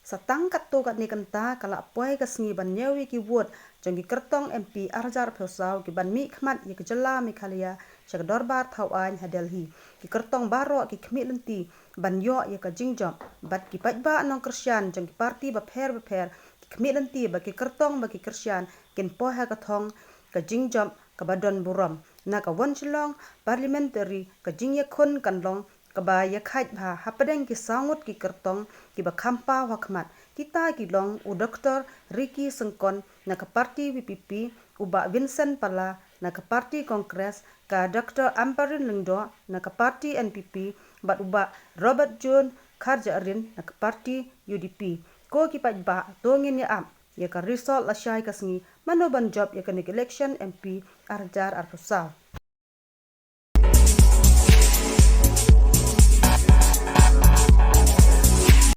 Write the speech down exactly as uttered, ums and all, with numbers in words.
Sa tang katto katne kynta ka la poi ka sngi ban ñiew ïa ki vote jong ki kyrtong MP ar hajar arphew saw ki ban mihkhmat ïa ka jylla Meghalaya sha ka dorbar thaw aiñ ha Delhi. Ki kyrtong baroh ki khmih lynti ban ïoh ïa ka jingjop bad ki paidbah nongkyrshan jong ki party bapher bapher ki khmih lynti ba ki kyrtong ba ki kyrshan kin poi ha ka thong ka jingjop kaba don burom. Na ka Wan Shillong Parliamentary ka jingïakhun kan long kaba ïakhaid bha hapdeng ki saw ngut ki kyrtong kiba kham paw ha khmat. Kita ki long u Dr Ricky Syngkon na ka party VPP, u Bah Vincent Pala na ka party Congress, ka Dr Ampareen Lyngdoh na ka party NPP bad u Bah Robertjohn Kharjahrin na ka party UDP. Ko ki paidbah, to ngin ïa ap ïa ka result lashai ka sngi, mano ban jop ïa kane ka election MP ar hajar arphew saw.